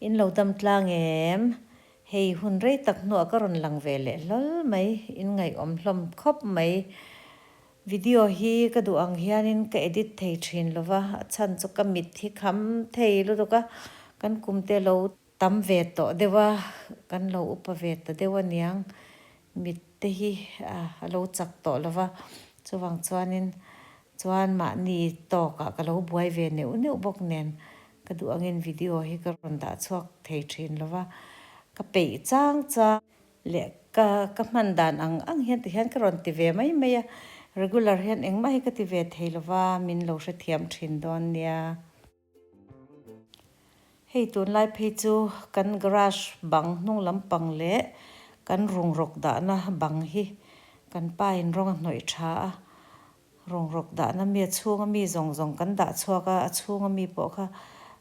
In lo dam tlang em? Hei hun rei tak hnuah ka rawn lang ve leh hlawl mai, in ngaihawm hlawm khawp mai. Video hi ka duh ang hianin ka edit thei thin lo va, a chhan chu ka mit hi kham thei lutuk a, kan kum te lo tam ve tawh deuh a, kan lo upa ve ta deuh aniang, mit te hi a lo chak tawh lo va, chuvang chuanin chuan mahni tawkah ka lo buai ve neuh neuh bawk nen ka duh angin video hi ka rawn dah chhuak thei thin lo va, ka peih chang chang leh ka ka hman dan ang ang hian tihian ka rawn ti ve mai mai a, regular hian engmah hi ka ti ve thei lo va, min lo hrethiam thin dawn nia. Hei tunlai phei chu kan garage bang hnung lampang leh kan rungrawk dahna bang hi kan pa in rawng a hnawih tha a, rungrawk dahna mi a chhunga mi zawng zawng kan dah chhuak a, a chhunga mi pawh kha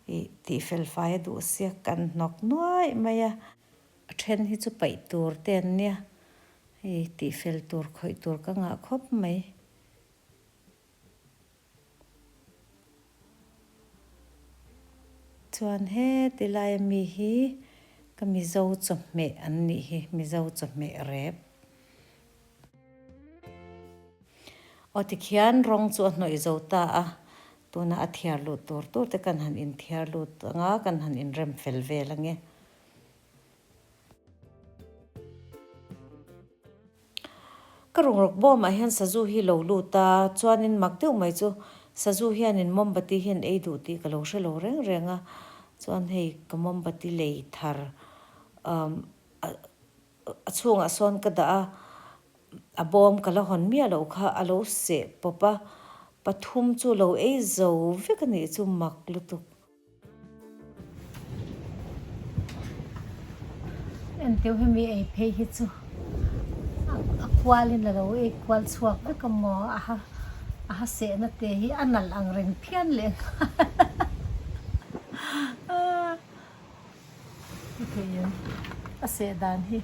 ih tih fel fai a duh sia kan hnawk nuaih mai a. A then hi chu paih tur te an nia, hei tih fel tur khawih tur ka ngah khawp mai. Chuan heti laia mi hi ka Mizo chawhmeh an nih hi, Mizo chawhmeh rep. Aw tikhian rawng chu a hnawih zo ta a, tunah a thiar lut tur tur te kan han inthiar lut ang a, kan han inrem fel vel ang e. Ka rungrawk bawmah hian sazu hi lo lut a, chuanin mak deuh mai chu sazu hianin mombati hi an ei duh tih ka lo hre lo reng reng a, chuan hei ka mombati lei thar umm a chhungah sawn ka dah a, a bawm ka la hawn miah loh kha a lo seh pawp a, pathum chu lo ei zo vek a nih chu mak lutuk. Enteu hemi ei phei hi chu a kualin a lo ei kual chhuak vek a maw a ha a ha sehna te hi a nalh ang reng phian leh nghal a a seh dan hi.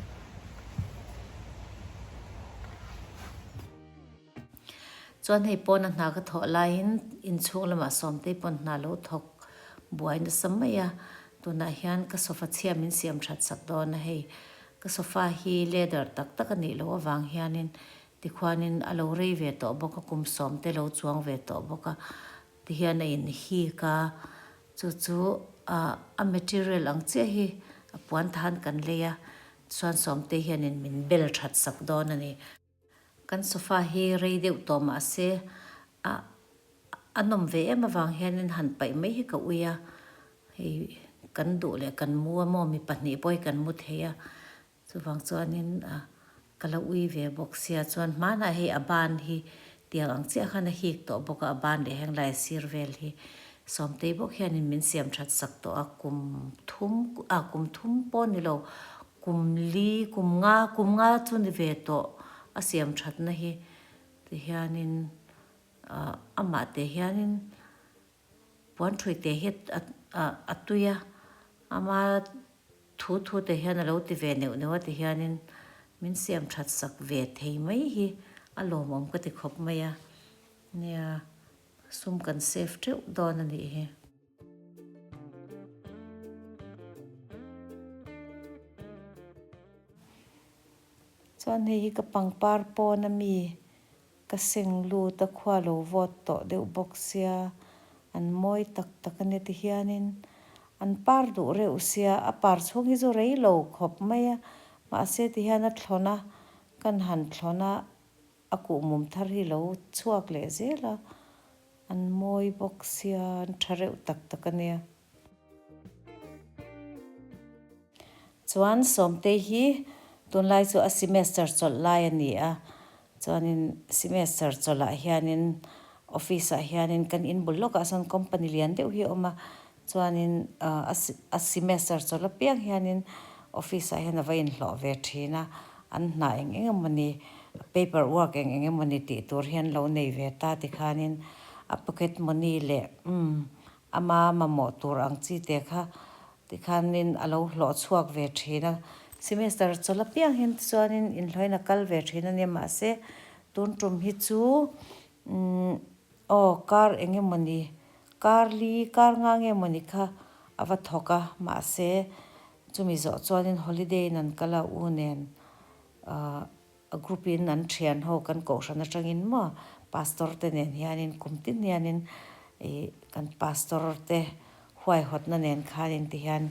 Chuan hei pawna hna ka thawh laiin inchhung lamah Sawmtei pawn hna lo thawk buai nasa mai a, tunah hian ka sofa chhia min siam that sak dawn a hei. Ka sofa hi leather tak tak a nih loh avang hianin tikhuanin a lo rei ve tawh bawk a, kum Sawmte lo chuang ve tawh bawk a, tihian a inhik a, chu chu a material ang chiah hi a puan than kan lei a, chuan Sawmtei hianin min bel that sak dawn a ni. Kan sofa hi rei deuh tawh mah se a a nawm ve em avang hianin han paih mai hi ka ui a, hei kan duh leh kan mu a maw mi pahnih pawh hi kan mu thei a, chuvang chuanin a ka lo ui ve bawk sia chuan hmanah hei a ban hi tiang ang chiah khan a hik tawh bawk a, a ban leh heng lai sir vel hi Sawmtei bawk hianin min siam that sak tawh a, kum thum ah kum thum pawh ni lo Kum li, kum nga, kum nga chu ni ve tawh a siam thatna hi ti hianin ah amah te hianin puan thui te hi a tui a, ama thu thu te hian a lo ti ve neuh neuh a ti hianin min siam that sak ve thei mai hi a lawmawm ka ti khawp mai a, nia sum kan save teuh dawn a nih hi. Chuan hei hi ka pangpar pawn a mi ka seng lut a khua lo vawt tawh deuh bawk sia an mawi tak tak a nia ti hianin an par duh reuh sia a par chhung hi chu rei lo khawp mai a mahse ti hian a thlawn a kan han thlawn a a kuhmum thar hi lo chhuak leh zel a. An mawi bawk sia, an tha reuh tak tak a nia. Chuan Sawmtei hi tunlai chu a semester chawlh lai a ni a, chuanin semester chawlhah hianin office ah hianin kan in bul lawkah sawn company lian deuh hi a awm a, chuanin a semester chawlh apiang hianin office ah hian a va inhlawh ve thin a, an hna eng eng emawni paper work eng eng emawni tih tur hian lo nei ve ta tikhanin a pocket money leh umm ama mamawh tur ang chi te kha tikhanin a lo hlawh chhuak ve thin a, semester chawlh apiang hian tichuanin inhlawhin a kal ve thin a nia mahse tun tum hi chu umm aw kar eng emawni kar li kar nga nge mawni kha. a va thawk a, mahse chumi zawh chuanin holiday in an kal a u nen ahh a group in an thian ho kan kohhran atangin maw pastor te nen hianin kum tin hianin ih kan pastor te huaihawtna nen khanin ti hian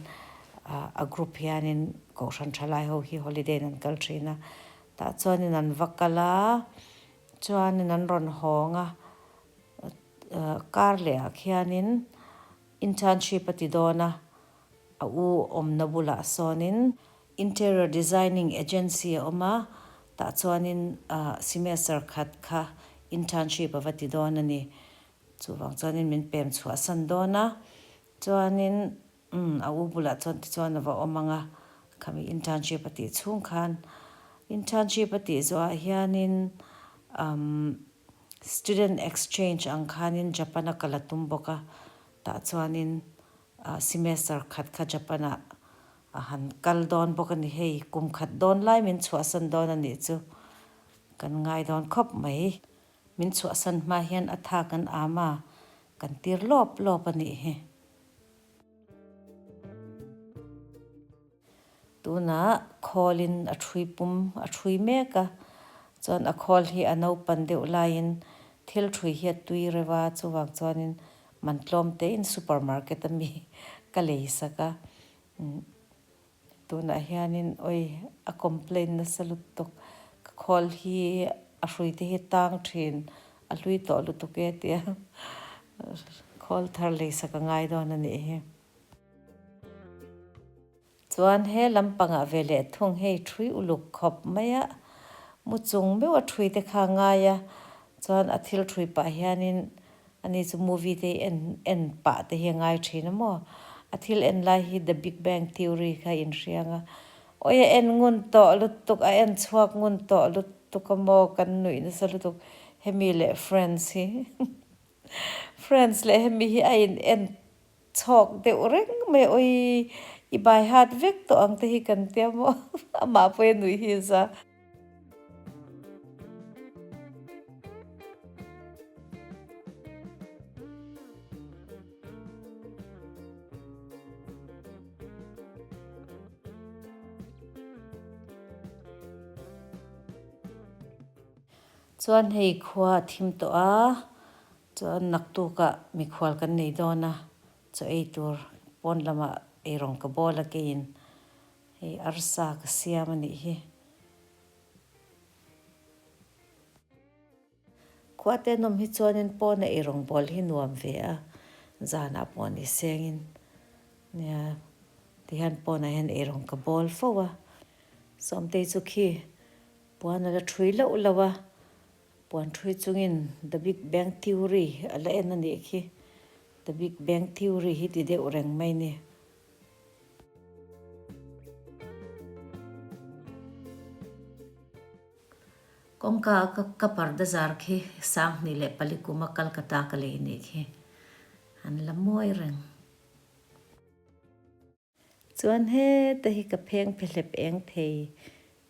ah a group hianin kohhran thalai ho hi holiday in an kal thin a tah chuanin an va kal a chuanin an rawn hawng a kar leh ah khianin internship a ti dawn a a u awmna bulah sawnin Interior Designing Agency a awm a, tah chuanin semester khat kha internship a va ti dawn a ni. Chuvang chuanin min pem chhuahsan dawn a, chuanin umm a u bulah chuan tichuan a va awm ang a, khami internship a tih chhung khan. Internship a tih zawhah hianin umm student exchange ang khanin Japan a kal a tum bawk a, tah chuanin semester khat kha Japan ah A han kal dawn bawk a ni hei, kum khat dawn lai min chhuahsan dawn a nih chu kan ngai dawn khawp mai. Min chhuahsan hma hian a tha kan am a, kan tir lawp lawp a nih hi. Tunah khawlin a thui pum a thui mek a, chuan a khawl hi a naupan deuh laiin thil thui hi a tui reuh a, chuvang chuanin Man tlawm tein supermarket a mi ka lei sak a, tunah hianin awi a complain nasa lutuk, ka khawl hi a hrui te hi tang thin, a hlui tawh lutuk e tia khawl thar lei sak a ngai dawn a nih hi. Chuan he lampangah ve leh thung hei thui uluk khawp mai a, mu chung meuh a thui te kha a ngai a, chuan a thil thui pah hianin ani chu movie te hi en en pah te hi a ngai thin a maw, a thil en lai hi The Big Bang Theory kha a inhriang a, awi a en ngun tawh lutuk a en chhuak ngun tawh lutuk a maw kan nuih nasa lutuk hemi leh Friends hi Friends leh hemi hi a in en Chhawk deuh reng mai awi i bai hat vek tawh ang te hi kan tia maw amah pawh i nuih hi za. Chuan hei khua a thim tawh a. Chuan naktukah mikhual kan nei dawn a, chaw ei tur pawn lamah eirawng ka bawl a keiin hei arsa ka siam a nih hi. Khuate an awm hi chuanin pawna eirawng bawl hi nuam ve a, zanah pawh ni sengin nia tihian pawnah hian eirawng ka bawl fo a, Sawmtei chu khi puan a la thui loh loh a. Puan thui chungin The Big Bang Theory a la en a nih khi. The Big Bang Theory hi ti deuh reng mai ni. Kawngka a ka ka parda zar khi Sanghnih leh pali kuma Kolkata ka lei nih khi. An la mawi reng. Chuan heta hi ka pheng phehlep eng thei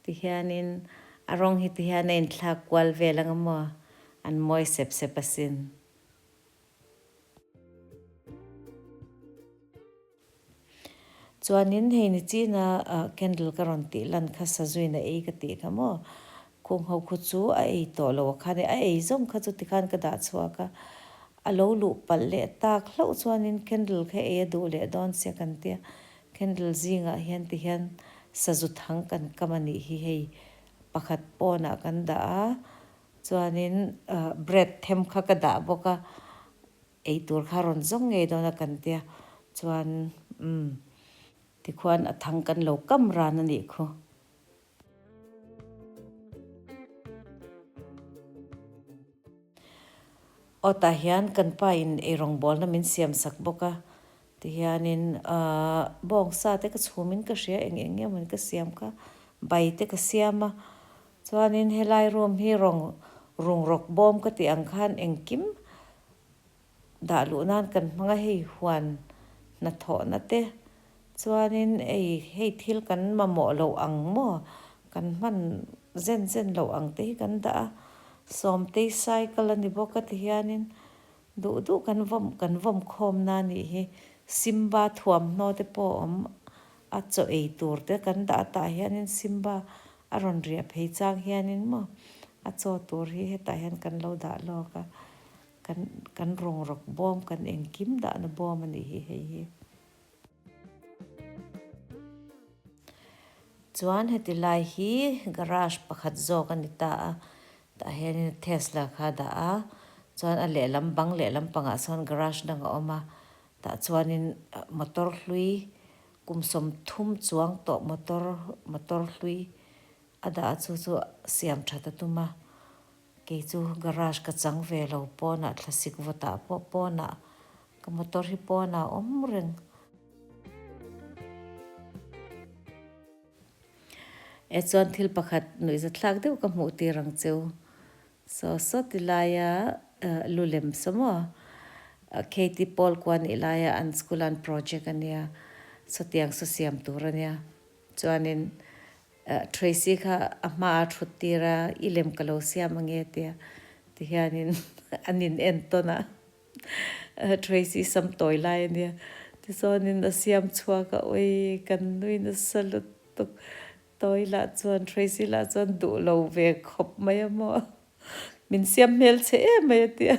ti hianin a rawng hi ti hian a inthlak kual vel ang a maw an mawi sep sep asin. Chuanin hei ni china candle ka rawn tih lan kha sazuina ei ka tih kha maw khung ho khu chu a ei tawh lo a khan a ei zawng kha chu tikhan ka dah chhuak a A lo luh palh leh tak hlauh chuanin candle kha ei a duh leh dawn sia kan tia, candle zingah hian ti hian sazu thang kan kam a nih hi hei pakhat pawnah kan dah a, chuanin bread them kha ka dah bawk a, ei tur kha rawn zawng ngei dawn a kan tia, chuan umm tikhuan a thang kan lo kam ran a nih khu. Aw tah hian kan pa in eirawngbawlna min siam sak bawk a, tihianin ahh bawngsa te ka chhum in ka hria eng eng nge mawni ka siam kha bai te ka siam a, chuanin helai room hi rawng rung rawk bawm ka tih ang khan engkim Dah luh nan kan hmang a hei huan hnathawhna te chuanin ei hei thil kan mamawh loh ang maw kan hman zen zen loh ang te hi kan dah a, Sawmtei cycle a ni bawk a ti hianin duh duh kan vawm kan vawm khawm na nih hi Simba thuamhnaw te pawh a awm a, chaw ei tur te kan dah a tah hianin Simba a rawn riah phei chang hianin maw a chaw tur hi hetah hian kan lo dah lawk a, kan kan rawng rawk bawm kan engkim dahna bawm a nih hi hei hi. Chuan heti lai hi garage pakhat zawk a ni ta a, tah hianin Tesla kha a dah a, chuan a lehlam bang lehlam pangah sawn garage dang a awm a, tah chuanin motor hlui kum 30 chuang tawh motor motor hlui a dah a chu chu siam that a tum a, kei chu garage ka chang ve lo pawnah thlasik vawtah pawh pawnah Ka motor hi pawnah a awm reng. E chuan thil pakhat nuihzathlak deuh ka hmuh tir ang cheu. Saw saw ti laia lu lem saw maw? Katie Paul kua nih laia an school an project a nia, sawtiang saw siam tur a nia. Chuanin Tracy kha a hma a thut tir a, i lem ka lo siam ange tia tihianin an in entawn a. Tracy sam tawi lai a nia. Tichuanin a siam chhuak a, ui kan nui nasa lutuk. Tawi lah chuan Tracy lah chuan duh lo ve khawp mai a maw. Min siam hmel che em mai a ti a.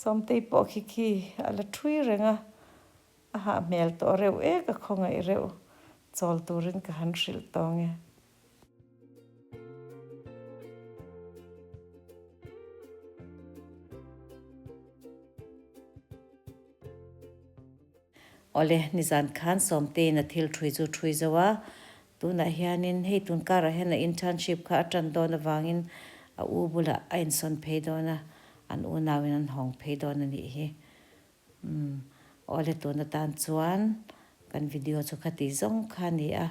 Sawmtei pawh khi khi a la thui reng a, a hah hmel tawh reuh e ka khawngaih reuh. Chawl turin ka han hrilh tawng e. Awle, nizan khan Sawmteiin a thil ṭhui chu ṭhui zo a, tunah hianin hei tun karah hian a internship kha a ṭan dawn avangin a u bulah a insawn phei dawn a, an unauin an hawng phei dawn a nih hi. Umm, awle tun atan chuan kan video chu kha tih zawng kha a ni a.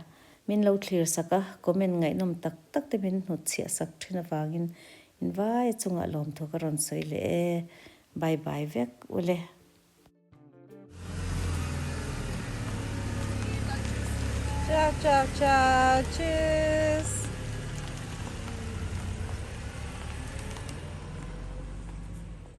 Min lo thlir sak a, comment ngaihnawm tak tak te min hnut chhiah sak thin avangin in vai chungah lawmthu ka rawn sawi leh e. Bye bye vek ule. Ciao ciao ciao cheers.